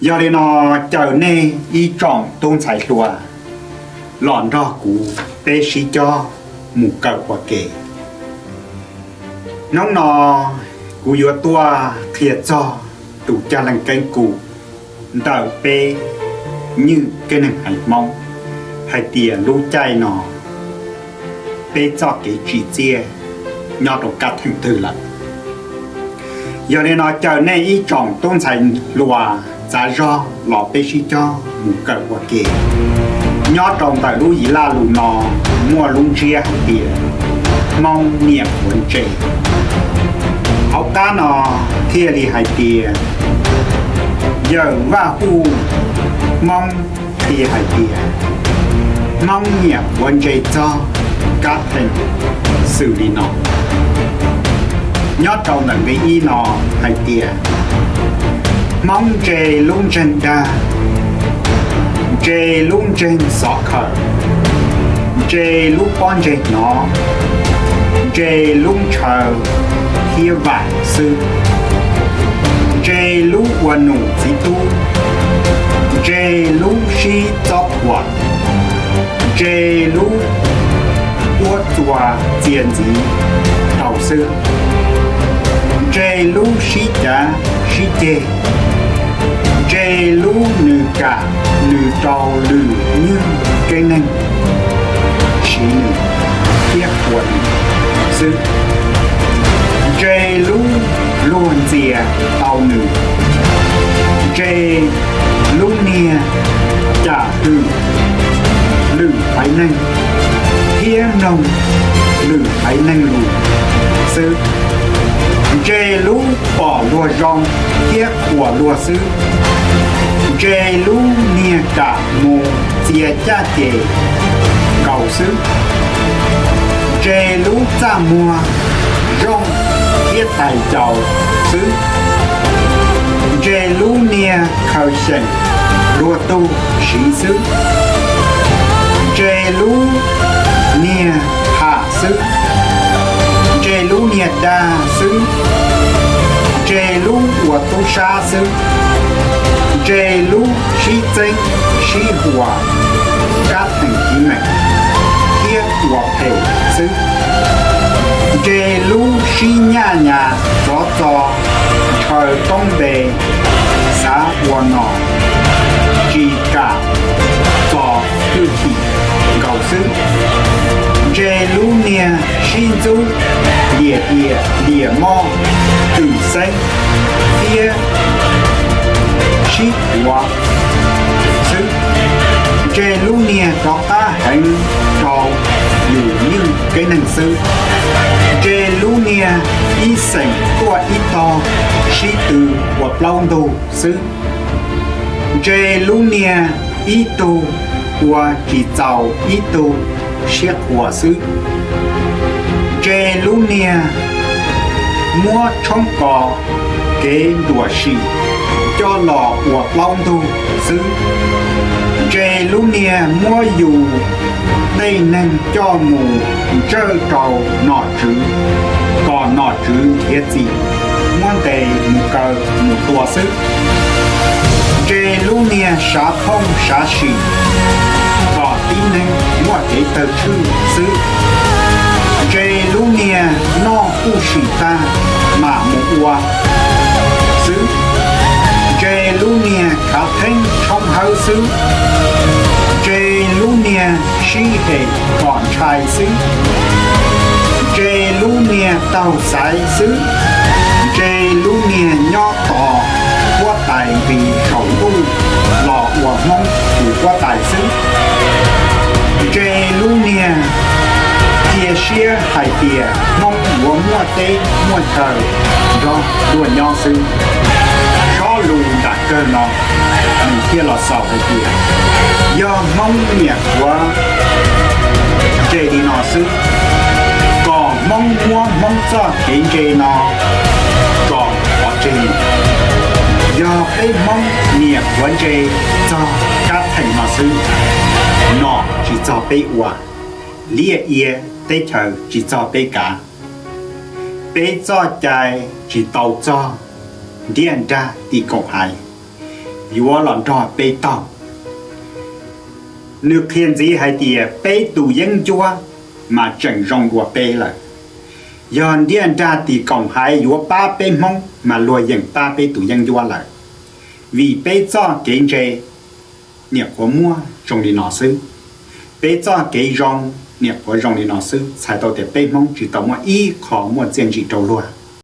Yog li no, caw nej ib tsoom tub ntxhais hluas los nrog kuv peb sib cog mus kawm ua ke. Hnub no kuv yuav tuaj qhia txog tus cag leej keeb kwm ntawm peb nywj keeb neeg haiv Hmoob hais tias lub caij no peb txoj kev tsim txiaj nyob rau kab theej twg lawm. Yog li no, caw nej ib tsoom tub ntxhais hluas txav zog los peb sib cog mus kawm ua ke. Nyob rau ntawm lub yim laj lus no muaj lub ntsiab hais tias Hmoob niam quav ntse. Hauv qab no thiaj li hais tias yawm Vaj Huj Hmoob qhia hais tias Hmoob niam quav ntse txog kab theej xws li no. Nyob rau ntawm nqe ib no hais tias Hmoob ntse lub ntseeg dag, ntse lub ntseeg xov khawm, ntse lub pob ntseg hnov, ntse lub ntshaw thiab vam xwb, ntse lub ua num txiv tub, ntse lub sib txob thuam, ntse lub ua txuas txias ntxiv rau xwb, ntse lub sib cav sib ceg, ntse lub nws kam nws rau lwm nywj keeb neeg siv nws thiab qhuas nws xwb, ntse lub luag ntxias tau nws, ntse lub niag cam hwm lwm haiv neeg thiab mloog lwm haiv neeg lus xwb, ntse lub pom luag zoo thiab qhuas luag xwb, ntse lub niag kam mus txias caj ces nkaus xwb, ntse lub txaj muag zoo thiab tais caus xwb, ntse lub niag khaws xyeem luag tug siv xwb, ntse lub niag tham xwb, ntse lub niag dag xwb, ntse lub ua tub sab xwb, ntse lub sib txeeb sib huas kab theem tiv meem thiab ua phem xwb, ntse lub sib nyaj nyas txov txo ntshaw toob npe, xav ua nom tsis kam txo hwj chim nkaus xwb, ntse lub niag sib ntxub liam diam liam moj twm xeeb thiab sib tuav xwb, ntse lub niag rov qab heev rau yus nywj keeb neeg xwb, ntse lub niag ib xeem tuaj ib tog sib tw ua plaub ntug xwb, ntse lub niag ib tug ua tsis txaus ib tug siab qhuas xwb, ntse lub niag muab tshoob kos kev nruam sim coj los ua plaub ntug xwb, ntse lub niag muab yus tej neeg coj mus ntsawj rau nom tswv kom nom tswv nrhiav txim muab ntes mus kaw mus tua xwb, ntse lub niag sav phooj sav sim kom tib neeg muaj kev tawg tshwj xwb, ntse lub niag noj huj sim tag mam mus ua xwb, ntse lub niag khav theeb tshoob hawb xwb, ntse lub niag sib hem kom ntshai xwb, ntse lub niag taug xaiv xwb, ntse lub niag nyob tos huab tais nqis saum ntuj los ua Hmoob tus huab tais xwb, ntse lub niag cia siab hais tias Hmoob yuav muaj teb muaj chaw nrog luag nyob xwb. Sob lus nram kawg no nws thiaj los xaus hais tias yog Hmoob niam quav ntse li no xwb, kom Hmoob muab Hmoob txoj kev ntse no tso pov tseg mus. Yog peb Hmoob niam quav ntse txog kab theem no xwb, nom tsis txog peb ua, liaj ia teb chaws tsis txog peb kav, peb txoj cai tsis tau txog ntiaj nrag tim koom haiv, yuav los nrog peb taug. Nws qhia ntxiv hais tias peb tus yeeb ncuab mas tseem zoo dua peb lawm. Yog ntiaj nrag tim koom haiv yuav pab peb Hmoob mas luag yeem pab peb tus yeeb ncuab lawm, vim peb txoj kev ntse niam qhuav muab zoo li no xwb. Peb txoj kev zoo niam qhuav zoo li no xwb, txhais tau tias peb Hmoob tsis tau muaj ib qho muaj txiaj ntsim rau luag.